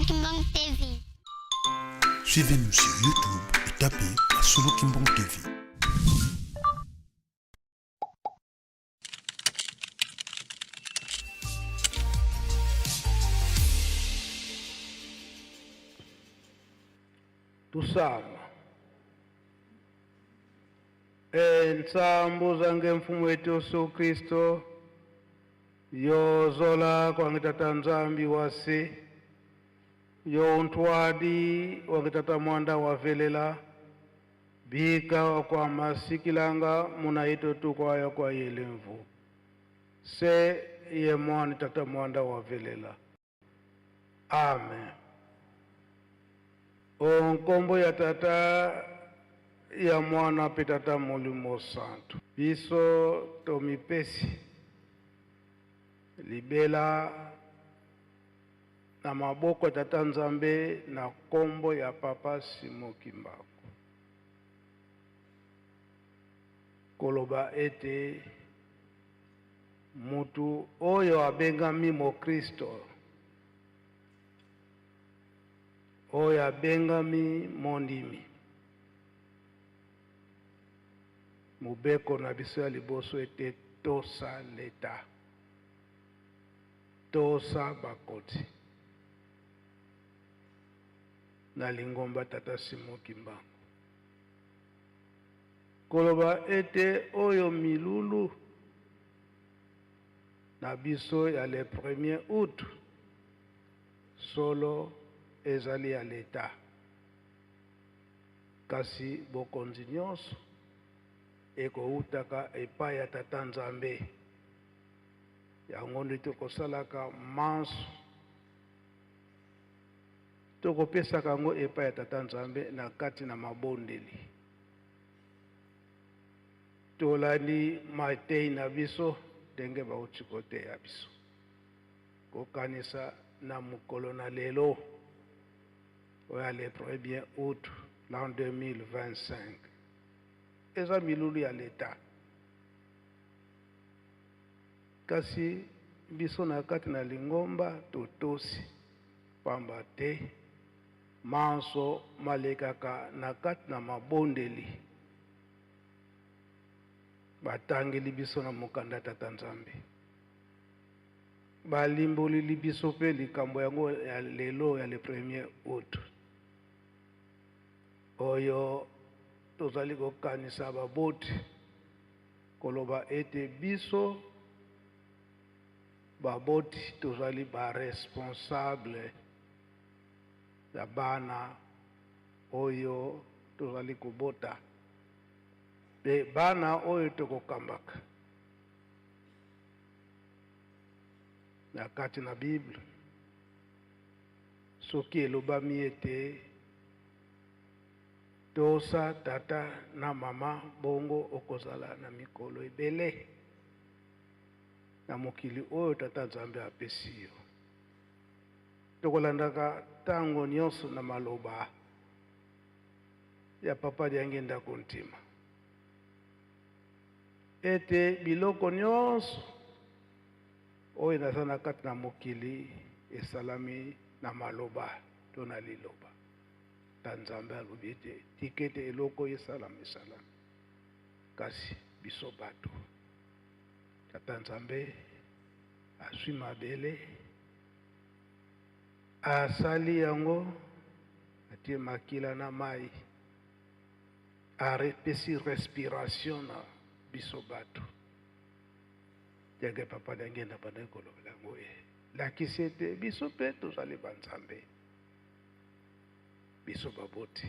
Kimbangu TV. Suivez-nous sur YouTube et tapez Solo Kimbangu TV. Tusama. Entsambu zange mfumu wetu Yesu Kristo yozola kwange tata Nzambi wase yo ntwadi wange tata mwanda wavelela bika wakwa masikilanga muna ito tukwaya kwa yelemvu se ye mwani tata mwanda wavelela. Amen. O nkombo ya tata ya mwana mpe tata molimo santu, biso tomipesi libela na maboko ya tata Nzambe na nkombo ya papa Simon Kimbangu, koloba ete mutu oyo abengami mokristo, oyo abengami mondimi, mobeko na biso ya liboso ete tosa leta, tosa bakonzi na lingomba tata Simon Kimbangu, koloba ete oyo milulu na biso ya le 1er août solo ezali ya leta, kasi bokonzi nyonso ekoutaka epai ya tata Nzambe. Yango nde tokosalaka manso, tokopesaka yango epai ya tata Nzambe na kati na mabondeli. Tolandi matei na biso ndenge bauti koteya biso, kokanisa na mokolo na lelo oyo le 1er août l'an 2025 eza milulu ya leta, kasi biso na kati na lingomba totosi, pamba te manso malekaka na kati na mabondeli batangeli biso na mokanda tata Nzambe, balimboleli biso mpe likambo yango ya lelo ya le 1er août oyo tozali kokanisa baboti, koloba ete biso baboti tozali ba responsable ya bana oyo tozali kobota, mpe bana oyo tokokambaka. Na kati na Bible soki elobami ete tosa tata na mama bongo okozala na mikolo ebele na mokili oyo tata Nzambe apesi yo, tokolandaka tango nyonso na maloba ya papa Diangienda Kuntima ete biloko nyonso oyo naza na kati na mokili esalami na maloba to na liloba. Ta Nzambe alobi ete tika ete eloko oyo esalami esalami, kasi biso bato tata Nzambe azwi mabele asali yango, atie makila na mai, apesi respiration na biso bato. Ndenge papa Diangienda bandaki kolobela yango, elakisi ete biso mpe tozali banzambe, biso baboti.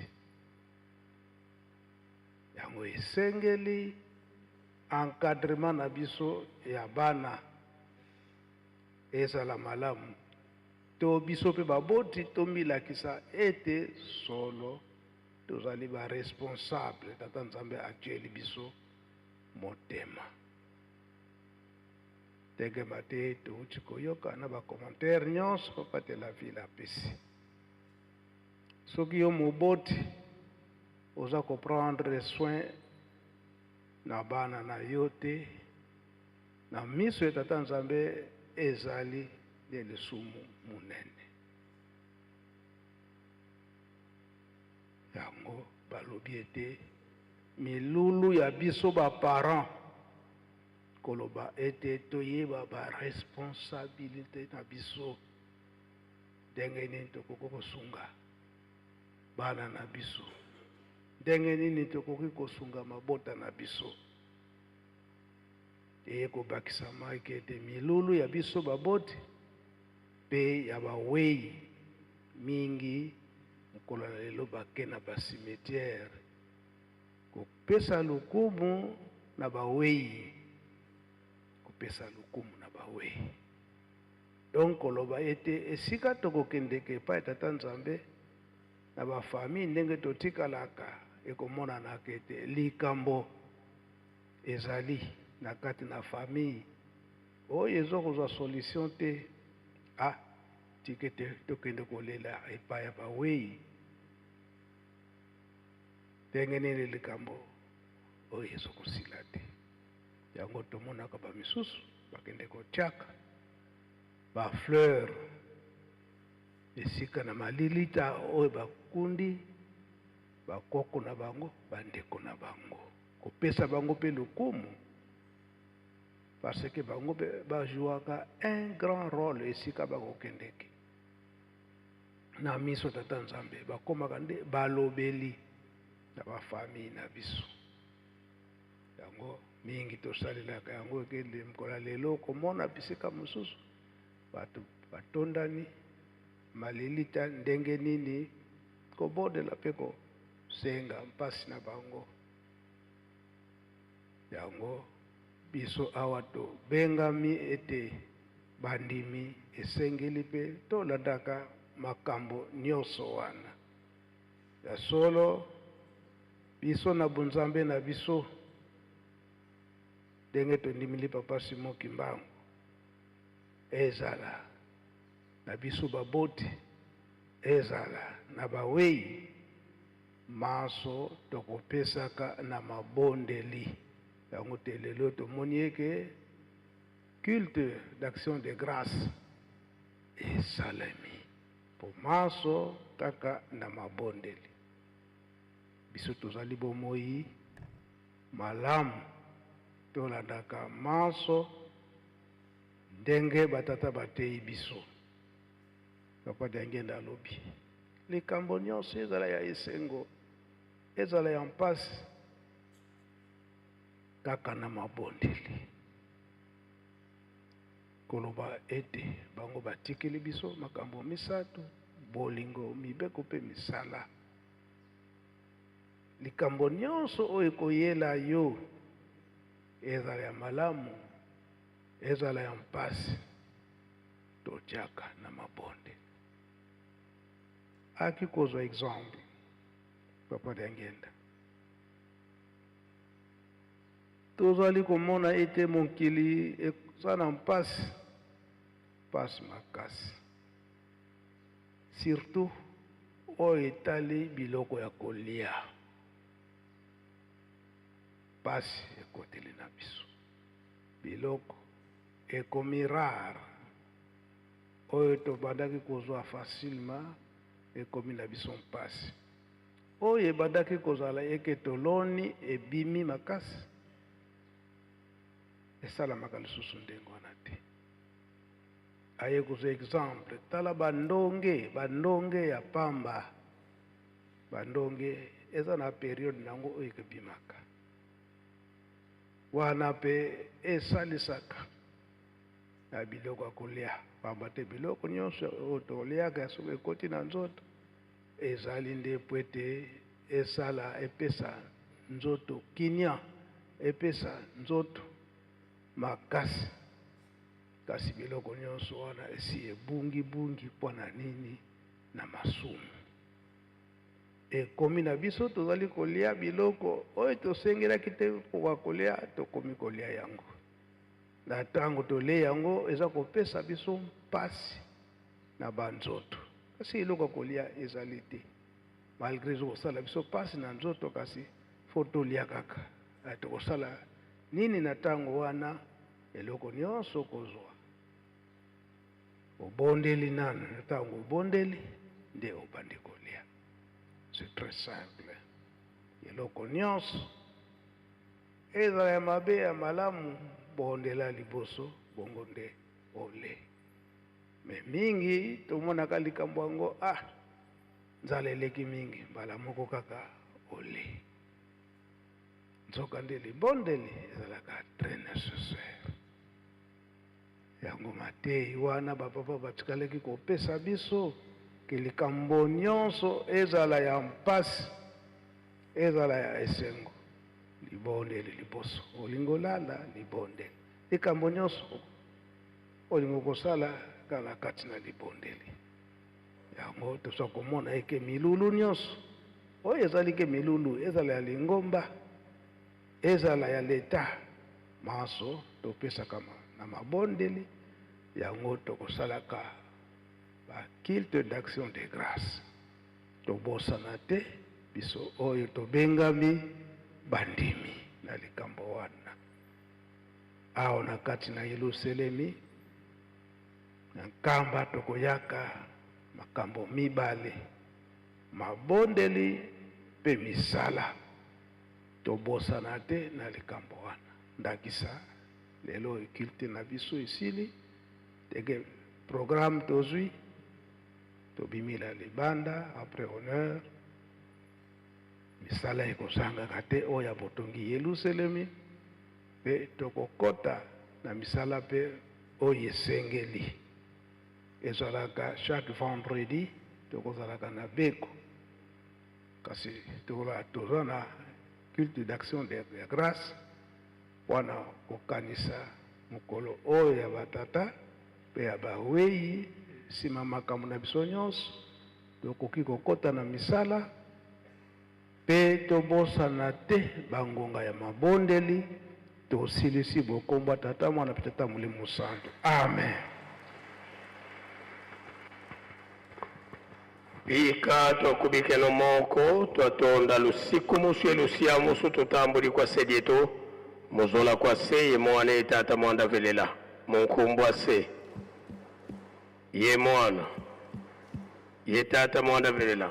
Yango esengeli encadrement na biso ya bana ezala malamu, to biso mpe baboti tomilakisa ete solo tozali ba responsable. Tata Nzambe atieli biso motema. Ndenge mate touti koyoka na ba commentaire nyonso papa de la ville apesi, soki yo moboti oza ko prendre soin na bana na yo te, na miso ya tata Nzambe ezali nde lisumu monene. Yango balobi ete milulu ya biso ba parents koloba ete toyeba ba responsabilite na biso, ndenge nini tokoki kosunga bana na biso, ndenge nini tokoki kosunga mabota na biso. Eye kobakisama ete milulu ya biso baboti mpe ya bawei mingi mokolo na lelo bake na ba cimetière kopesa lokumu na bawei, kopesa lokumu na bawei. Donc koloba ete esika tokokendeke epai ya Tata Nzambe na ba famille ndenge totikalaka, ekomonanaka ete likambo ezali na kati na famille oyo ezokozwa solution te. Ah, tika ete tokende kolela epai ya bawei. Ndenge nini likambo oyo ezokosila te? Yango tomonaka bamisusu bakende kotiaka ba fleur esika na malilita oyo bakundi bakoko na bango, bandeko na bango, kopesa bango mpe lokumu, parce que bango mpe bajouaka un grand rôle esika bakokendeke na miso Tata Nzambe, bakomaka nde balobeli na bafamille na biso. Yango mingi tosalelaka yango ekende mokolo ya lelo komona bisika mosusu bato batondani malilita ndenge nini kobondela mpe kosenga mpasi na bango. Yango biso awa tobengami ete bandimi, esengeli mpe tolandaka makambo nyonso wana. Ya solo, biso na bonzambe na biso, ndenge tondimeli Papa Simon Kimbangu, ezala na biso baboti, ezala na bawei, manso tokopesaka na mabondeli. Yango te lelo tomoni eke culte d'action de grâce esalemi po manso kaka na mabondeli. Biso tozali bomoi malamu, tolandaka manso ndenge batata bateyi biso. Papa Diangienda alobi likambo nyonso ezala ya esengo, ezala ya mpasi, kaka na mabondeli. Koloba ete bango batikeli biso makambo misato: bolingo, mibeko mpe misala. Likambo nyonso oyo ekoyela yo, ezala ya malamu, ezala ya mpasi, totiaka na mabondeli. Aki kozwa exemple Papa Diangienda, tozali komona ete mokili eza na mpasi, mpasi makasi, surtout oyo etali biloko ya kolia. Mpasi ekoteli na biso, biloko ekomi rare, oyo tobandaki kozwa facilement ekomi na biso mpasi. Oyo ebandaki kozala eke toloni ebimi makasi, esalamaka lisusu ndenge wana te. Aye kozwa exemple, tala bandonge, bandonge ya pamba, bandonge eza na periode nango oyo ekebimaka wana, mpe esalisaka na biloko ya kolia, pamba te biloko nyonso oyo toliaka soki ekoti na nzoto ezali nde po ete esala, epesa nzoto kimia, epesa nzoto makasi. Kasi biloko nyonso wana esi ebungibungi mpo na nini? Na masumu ekomi na biso, tozali kolia biloko oyo tosengelaki te koka kolia, tokomi kolia yango. Na ntango tolie yango, eza kopesa biso mpasi na banzoto, kasi eloko ya kolia ezali te. Malgré ezokosala biso mpasi na nzoto, kasi fo tolia kaka. Tokosala nini na ntango wana? Eloko nyonso kozwa, obondeli nanu. Na ntango obondeli nde obandi kolia. C'est très simple. Eloko nyonso ezala ya mabe ya malamu, bondela liboso, bongo nde ole. Me mingi tomonaka likambo yango, ah, nzala eleki mingi, mbala moko kaka ole. Nzokande libondeli ezalaka très nécessaire. Yango mateyi wana bapapa batikalaki kopesa biso ke likambo nyonso ezala ya mpasi, ezala ya esengo, libondeli liboso. Olingi olala, libondeli. Likambo nyonso olingi kosala kaka na kati na libondeli. Yango toza komona eke milulu nyonso oyo ezali ke milulu ezala ya lingomba, ezala ya leta, manso topesaka na mabondeli. Yango tokosalaka ba culte d'action de grâce. Tobosana te biso oyo tobengami bandimi na likambo wana. Awa na kati na Yelusalemi na Nkamba tokoyaka makambo mibale, mabondeli mpe misala. Tobosana te na likambo wana. Ndakisa lelo culte na biso esili, teke programme tozwi, tobimi na libanda après honneur, misala ekozangaka te oyo ya botongi Yelusalemi, mpe tokokota na misala mpe oyo esengeli. Ezalaka chaque vendredi tokozalaka na beko, kasi toza na culte d'action de grâce mpona kokanisa mokolo oyo ya batata mpe ya bawei. Nsima makambo na biso nyonso tokoki kokota na misala, mpe tobosana te bangonga ya mabondeli. Tosilisi bokomba Tata, Mwana mpe Tata Molimo Santu. Amen. Bika twakubikeno moko twatonda lusiku musu elusia musu tutambuli kwa se dietu muzola kwa se ye mwana ye tata mwanda velela munkumbwa se ye mwana ye tata mwanda velela.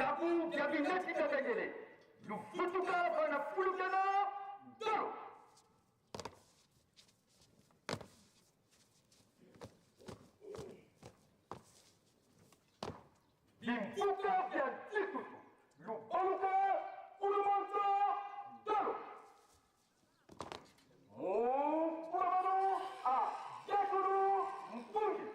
Bisabu bia bineti bia bendele lufutuka bana fulukana dolo. Bimfuka bia ditutu lubaluka kulumansa dolo. Mukulamanu a jakulu mpungi.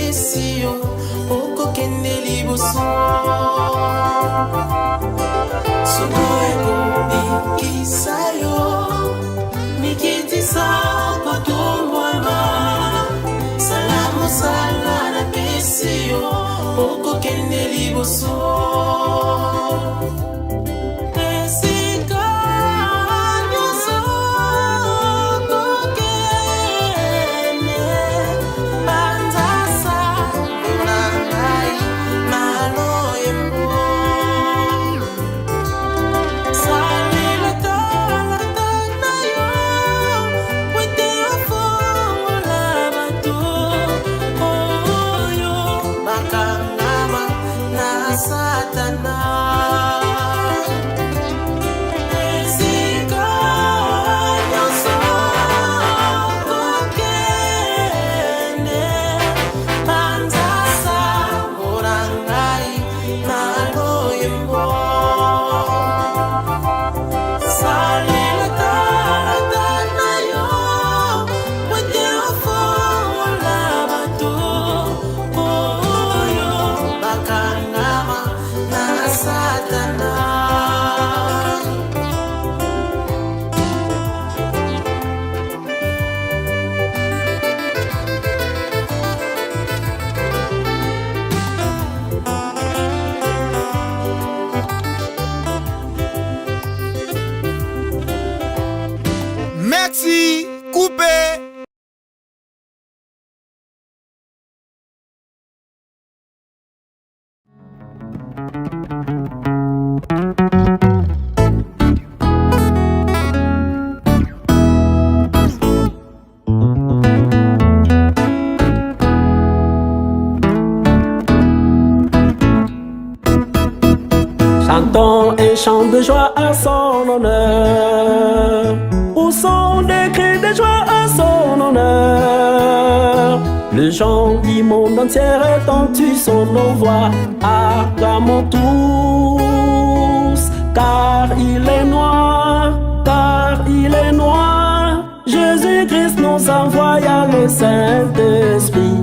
napesi yo okokende liboso soko ekobikisa yo mikitisa kotombwama sala mosala napesi yo okokende liboso Merci, coupé. Chantons un chant de joie à son honneur. Poussons des cris de joie à son honneur. Le chant du monde entier étendu son voix. Acclamons tous, car il est noir, car il est noir. Jésus-Christ nous envoya le Saint-Esprit.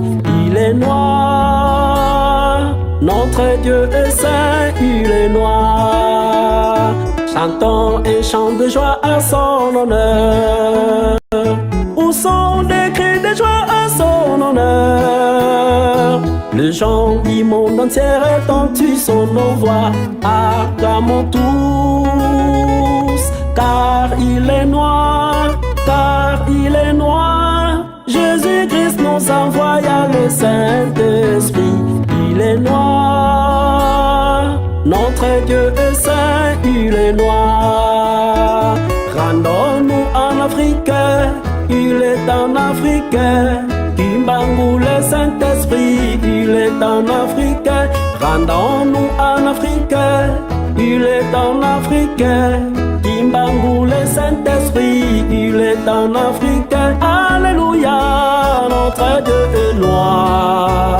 Il est noir, notre Dieu est saint, il est noir. Chantons un chant de joie à son honneur. Poussons des cris de joie à son honneur. Le chant du monde entier étendu son voix. Acclamons tous, car il est noir, car il est noir. Jésus-Christ nous envoya le Saint-Esprit. Il est noir, notre Dieu est saint, il est noir. Rendons-nous en Afrique, il est en Afrique. Kimbangu le Saint-Esprit, il est en Afrique. Rendons-nous en Afrique, il est en Afrique. Kimbangu le Saint-Esprit, il est en Afrique. Alléluia, notre Dieu est noir.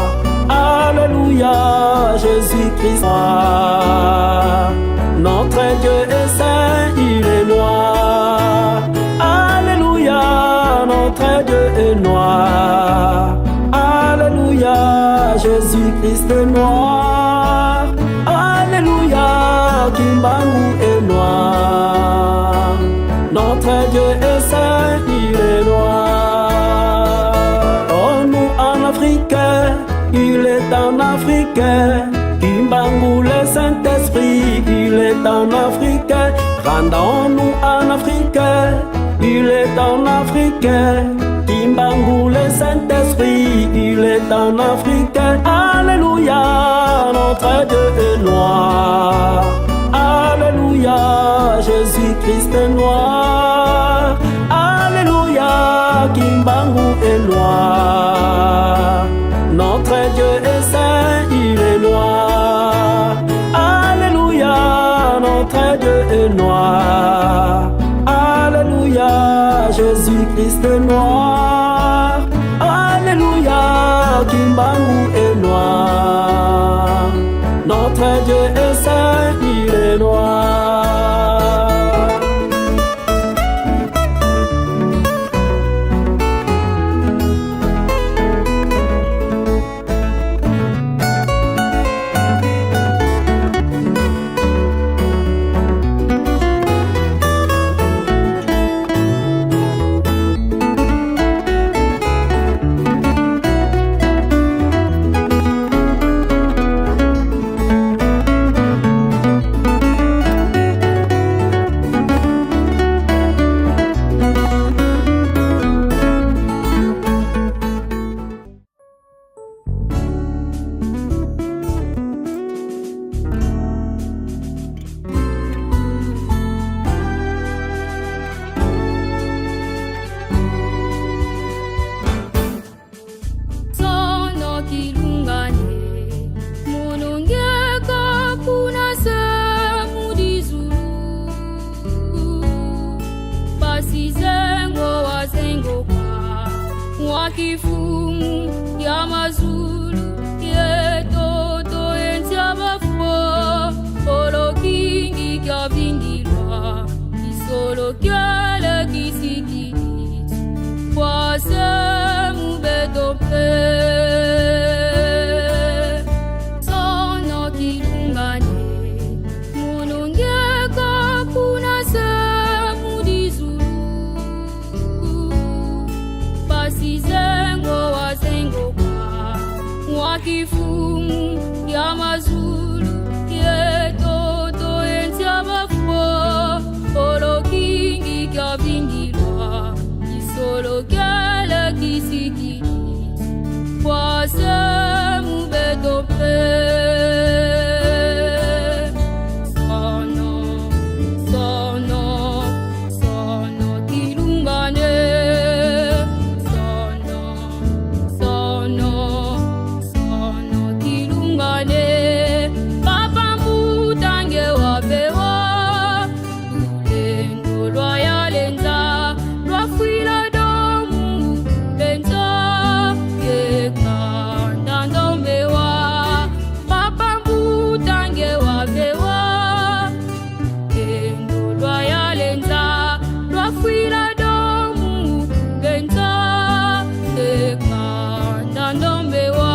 Alléluia, Jésus-Christ noir. Notre Dieu est saint, il est noir. Alléluia, notre Dieu est noir. Alléluia, Jésus-Christ est noir. Alléluia, Kimbangu est noir. Notre Dieu est saint, il est noir. Oh, nous en Afrique, il est en Afrique. Kimbangu le Saint-Esprit, il est en Afrique. Rendons-nous en Afrique, il est en Afrique. Kimbangu le Saint-Esprit, il est en Afrique. Alléluia, notre Dieu est noir. Alléluia, Jésus-Christ est noir. Alléluia, Kimbangu est noir. Notre Dieu est saint, il est noir. Alléluia, notre Dieu est noir. Alléluia, Jésus-Christ est noir. Alléluia, Kimbangu est noir. Notre Dieu est saint, il est noir. Mwakifumu ya mazulu yetoto entyabafo olokingi kya vingilwa kisolo kyele kisikiliti kwase mubeto mpe sono kilungane munungeka kuna se mudizulu pasizengo wazengoka mwakifumu ya mazulu yetoto entyabafo olokingi kya vingilwa kisolo kyele kisikiliti kwase mubeto mpe sono sono sono kilungane sono sono sono kilungane papa mbutange wapewa lulendo lwayalenza lwafwila domu lenza yekanda ndombewa papa mbutange wapewa lendo lwayalenza lwafwila domu lenza ekanda ndombewa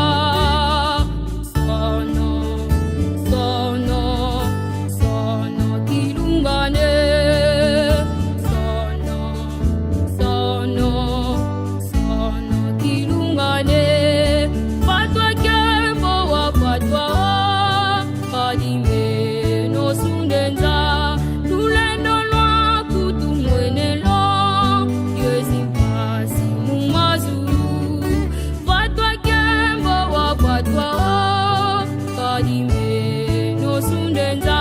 sono sono sono kilungane sono sono sono kilungane fatwa kembo wa fatwa kadime nosundenza lulendo lwakutumwenelo yezimpasi mumazulu fatwa kembo wa fatwa kadime nosundenza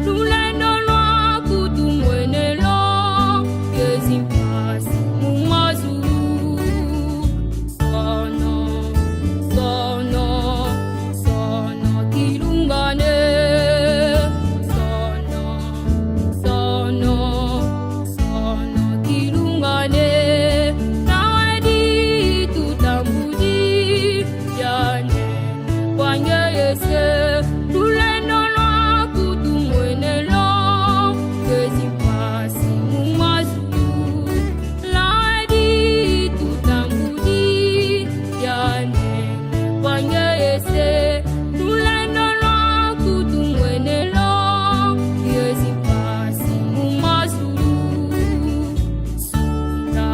lulendo lwakutumwenelo yezimpasi mumazulu sono sono sono kilungane sono sono sono kilungane nawedi tutambudi yane kwangeyese lulendo lwakutumwenelo kezimpasi mumazulu ladi tutambudi yane kwangeyese lulendo lwakutumwenelo kezimpasi mumazulu sunda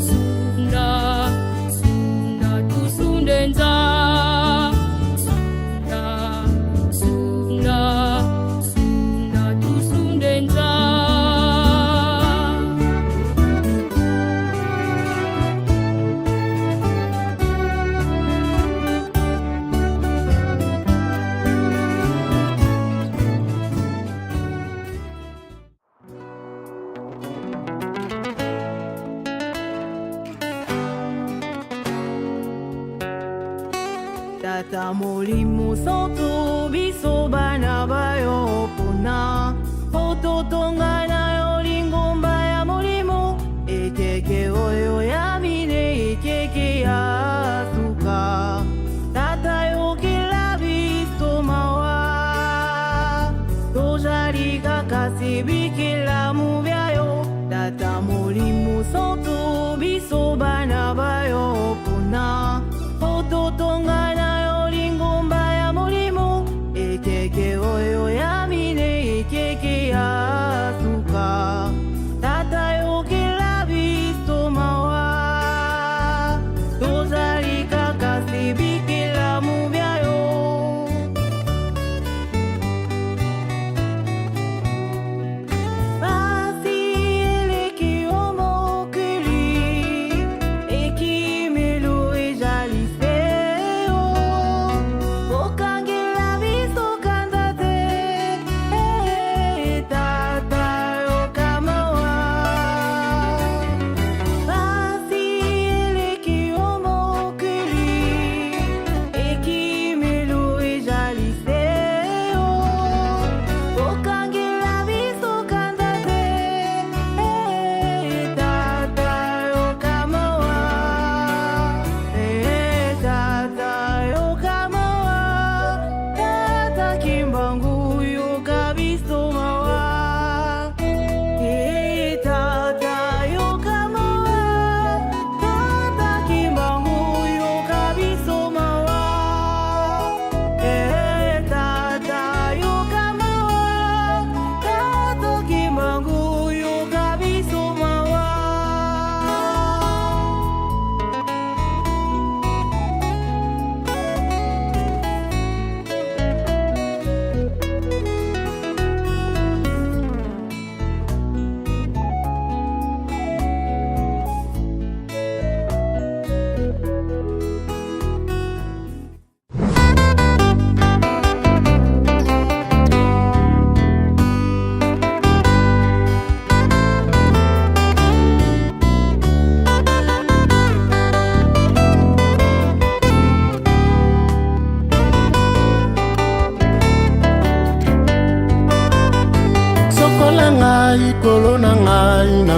sunda sunda tusundenza sunda sunda sunda tusundenza. Tata Molimo Santo biso bana bayo mpona po totonga na yo lingomba ya molimo ekeke oyo ya mine ekeke ya suka tata yokela biso mawa tozali kaka se bikelamu bya yo tata Molimo Santo biso bana bayo mpona po totonga na yo lingomba ya molimo ekeke oyo ya mine ekeke ya suka.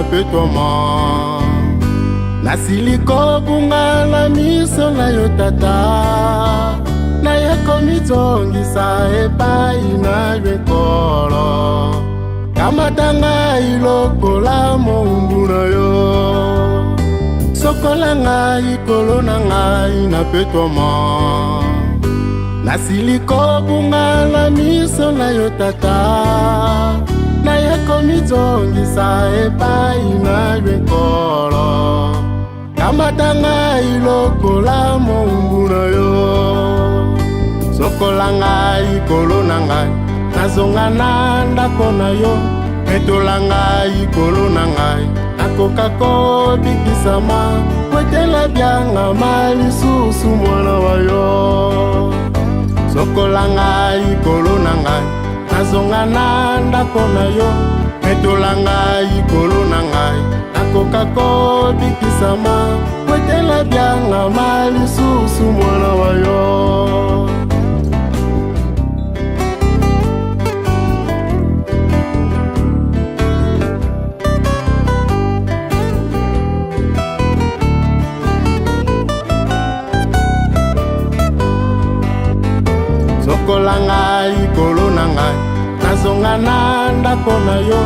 napetwama. Nasili kobunga na miso na yo tata, naye komizongisa epai na yo ekolo. Kamata ngai lokola mowumbu na yo, sokola ngai kolo na ngai napetwama. Nasili kobunga na miso na yo tata, naye komizongisa epai na yo ekolo. Kamata ngai lokola mowumbu na yo, sokola ngai kolo na ngai, nazonga na ndako na yo. Petola ngai kolo na ngai, nakoka kobikisama, kwetela biangama lisusu mwana wa yo. Sokola ngai kolo na ngai, nazonga na ndako na yo. Petola ngai kolo na ngai, nakoka kobikisama, kwetela biangama lisusu mwana wa yo. Sokola ngai kolo na ngai, nazonga na ndako na yo.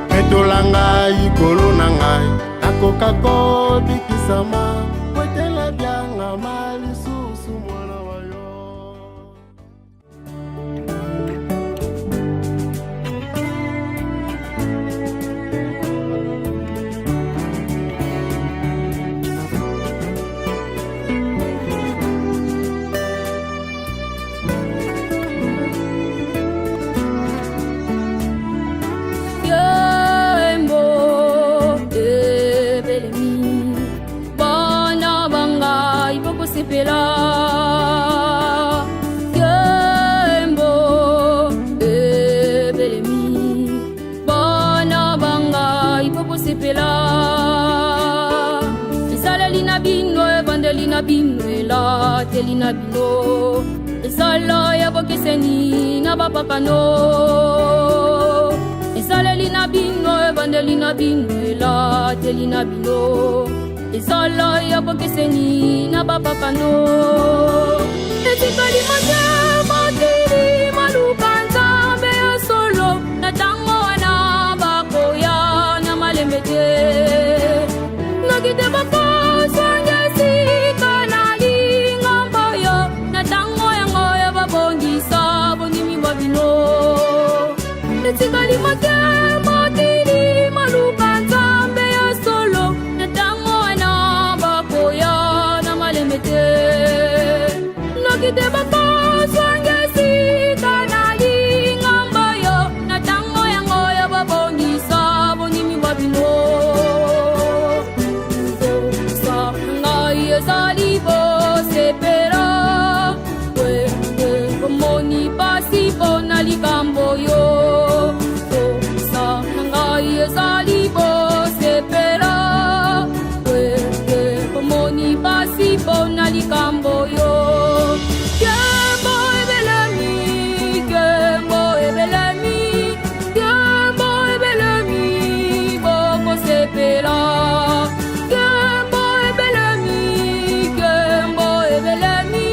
Petola ngai kolo na ngai, nakoka kobikisama, kwetela biangama lisusu mwana wa yo. Yembo ebelemi bana bangai bokosepela. Yembo ebelemi bana bangai bokosepela. Esaleli na bino, ebandeli na bino, elateli na bino, ezala ya bokeseni na bapakano. Esaleli na bino, ebandeli na bino, elateli na bino, ezala ya bokeseni na bapakano. Etikali moke, mokili maluka Nzambe ya solo, na ntango wana bakoya na malembe te, noki te bakozwanga esika na lingomba oyo, na ntango yango ya babongisa bondimi bwa bino. Etikali moke, mokili maluka Nzambe ya solo, na ntango wana bakoya na malembe te, noki te bakozwanga esika na lingomba oyo, na ntango yango ya babongisa bondimi bwa bino. Sa ngai ezali bosepela wende bomoni pasi mpona likambo yo. Sa ngai ezali bosepela wende bomoni pasi mpona likambo yo. Kembo ebelemi, kembo ebelemi, kembo ebelemi, bokosepela. Kembo ebelemi, kembo ebelemi,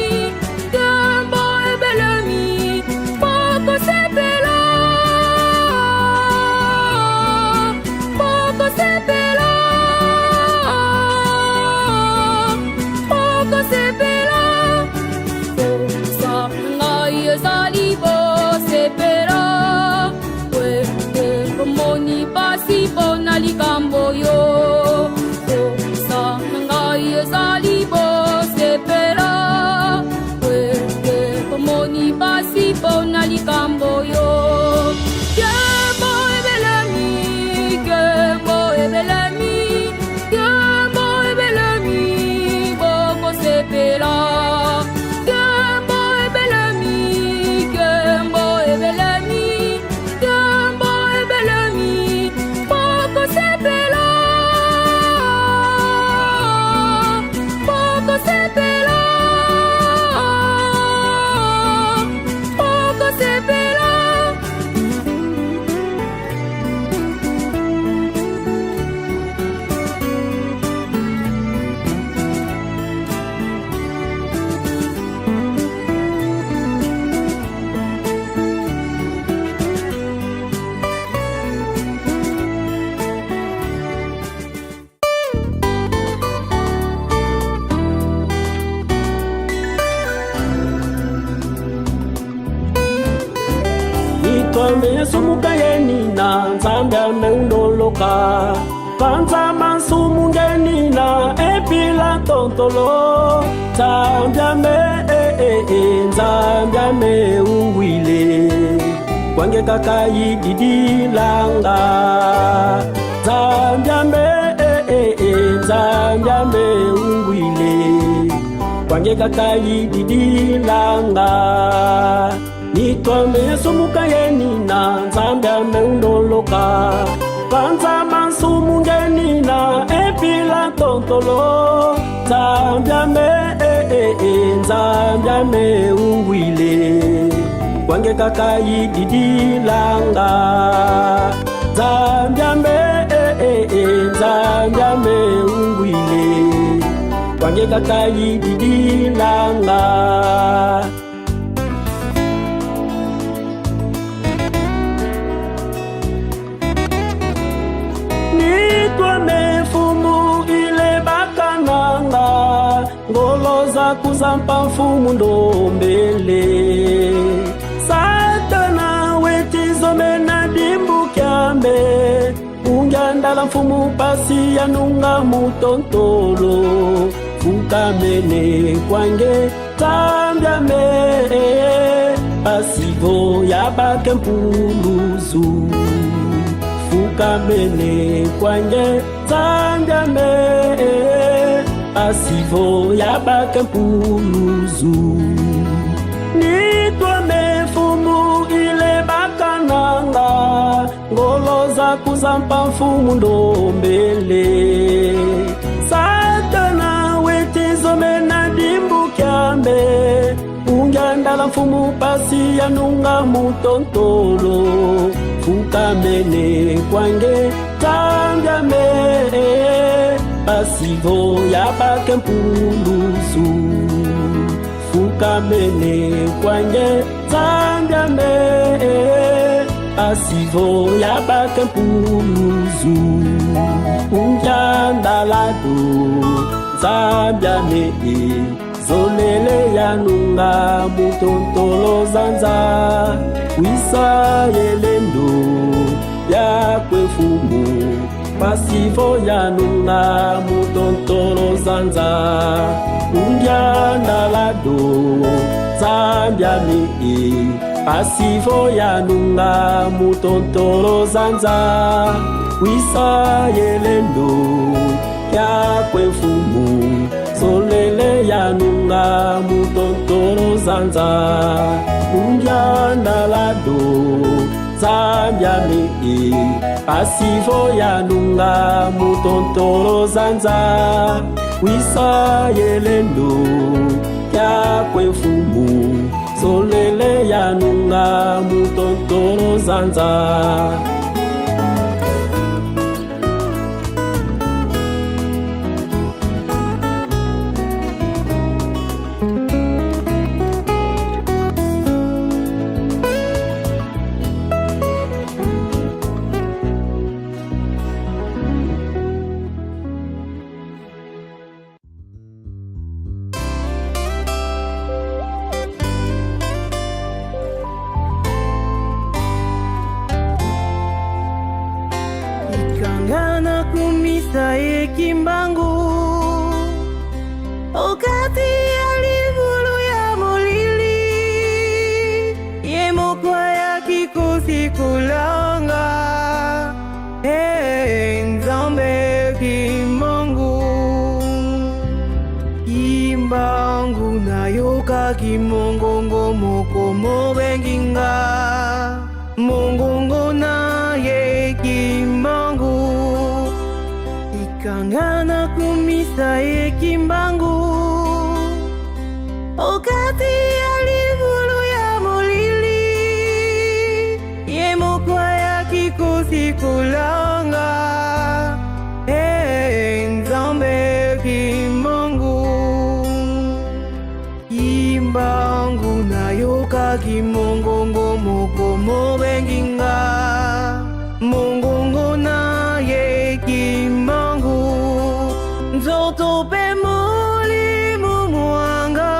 kembo ebelemi, bokosepela. Bokosepela. Bokosepela. Sa ngai ezali bosepela wende bomoni pasi mpona likambo yo. Sa ngai ezali bosepela wende bomoni pasi mpona likambo yo. Kembo ebelemi, kembo ebelemi, kembo ebelemi, bokosepela. Kembo ebelemi, kembo ebelemi, kembo ebelemi, bokosepela. Nitwame sumuka yenina Nzambe ameundoloka Panza masumu ngenina epila tontolo Nzambe ame eh, eh, eh, Nzambe ameungwile Kwange kaka yididilanga Nzambe ame eh, eh, eh, Nzambe ameungwile Kwange kaka yididilanga Nitwame sumuka yenina Nzambe ameundoloka Panza masumu ngenina epila tontolo Nzambe ame eh, eh, eh, Nzambe ameungwile Kwange kaka yididilanga Nzambe ame eh, eh, eh, Nzambe ameungwile Kwange kaka yididilanga Nitwame mfumu ile bakananga ngoloza kuzampa mfumu ndombele Satana wetizomena dimbukyambe ungyandala mfumu pasi yanunga mutontolo fukamene kwange tambyame pasivo yabake mpuluzu fukamene kwange zambiame pasivo yabake mpuluzu nitwame mfumu ile bakananga ngoloza kuzampa mfumu ndombele Satana wetizomena dimbukyambe ungyandala mfumu pasi yanunga mutontolo fukamene kwange tambyame pasivo yabake mpuluzu fukamene kwange zambiame pasivo yabake mpuluzu ungyandalado zambiame zolele yanunga mutontolo zanza wisa yelendo yakwe mfumu pasivo yanunga mutontolo zanza ungyandalado zambiame pasivo yanunga mutontolo zanza wisa yelendo yakwe mfumu solele yanunga mutontolo zanza ungyandalado zambiame pasivo yanunga mutontolo zanza wisa yelendo yakwe mfumu solele yanunga mutontolo zanza. Ikanga nakumisa ye Kimbangu okati ya libulu ya molili ye moko ayaki kosikolanga e Nzambe Kimbangu Kimbangu nayokaki mongongo moko mobengi nga mongongo na ye Kimbangu ikanga nakumisa ye Kimbangu okati ya libulu ya molili ye moko ayaki kosikolanga e Nzambe Kimbangu Kimbangu nayokaki mongongo moko mobengi nga mongongo na ye Kimbangu nzoto mpe molimo mwanga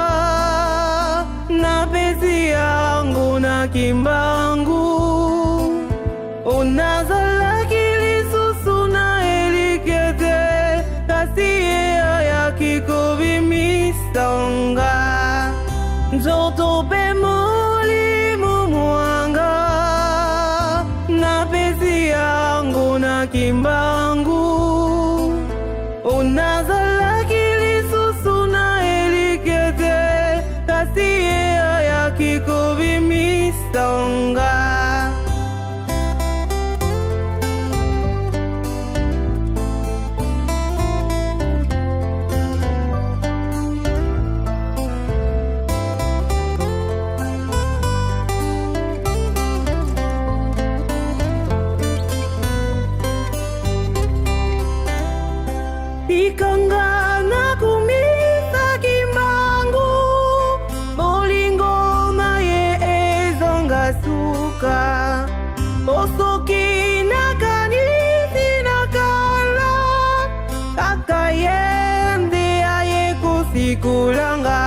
napesi yango na Kimbangu. Tikanga nakumisa Kimbangu, bolingo na ye ezanga suka. Po soki nakanisi na kala, kaka ye nde aye kosikola nga.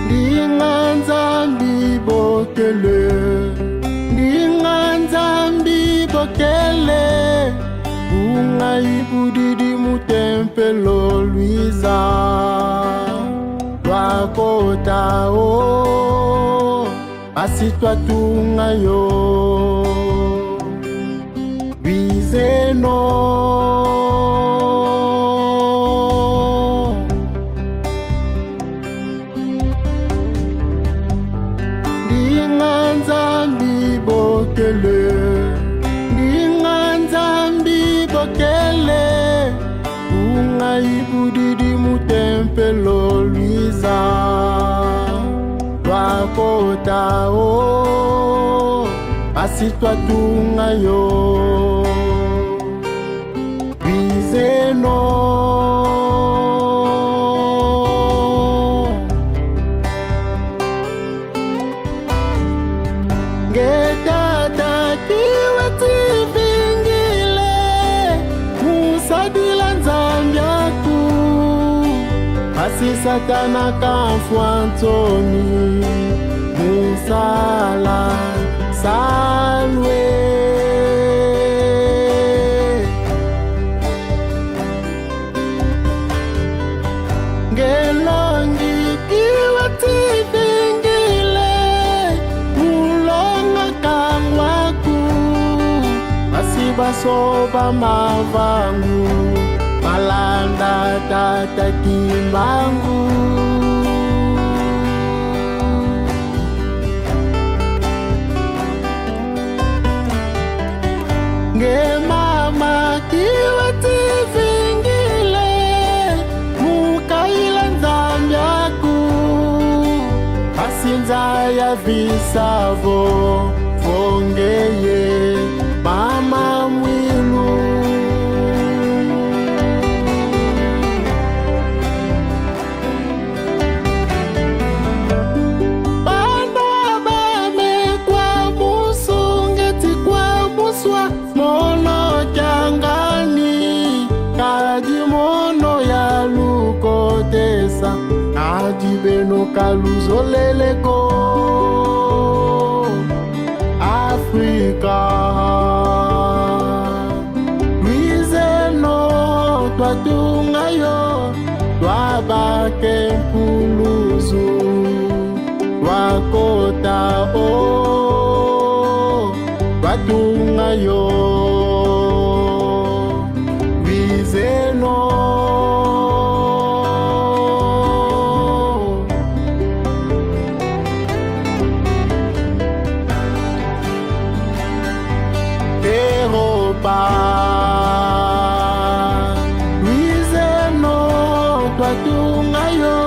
Ndinga Nzambi bokele, ndinga Nzambi bokele, ungai budidi mutempelo lwiza twakota o basi twatunga yo bizeno. Ndinga Nzambi bokele, ndinga Nzambi bokele, ungai budidi mutempelo lwiza twakota o basi twatunga yo bizeno. Ngetata kiwe tivingile musadila Nzambiaku asi Satana kamfwa ntoni musala salwe. Ngelongi kiwe tivingile mulonga kangwaku basi basoba mavangu malanda tata Kimbangu. Ngemama kiwe tivingile mukaila Nzambiaku basinza ya visavo vongeye mama mwilu. Bana bamekwa musungeti kwa muswa mono kyangani kadi mono ya lukotesa kadi beno kaluzoleleko Afrika. Luizeno twatunga yo twabake mpuluzu twakota o twatunga yo Luizeno. Europa Luizeno twatunga yo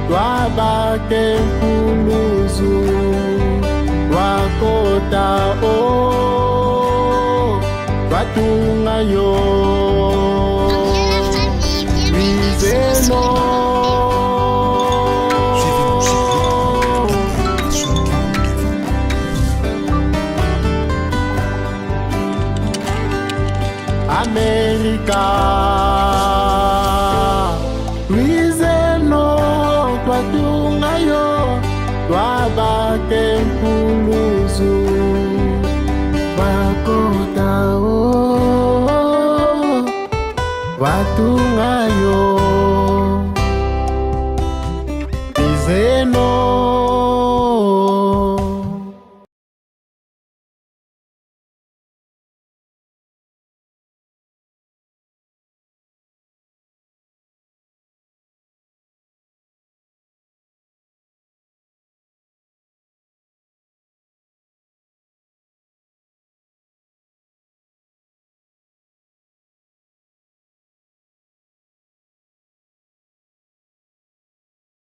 twabake mpuluzu twakota o twatunga yo Luizeno. Suivez-nous sur YouTube et tapez Masolo Kimbangu TV. Amerika Luizeno twatunga yo twabake mpuluzu twakota o twatunga yo Luizeno.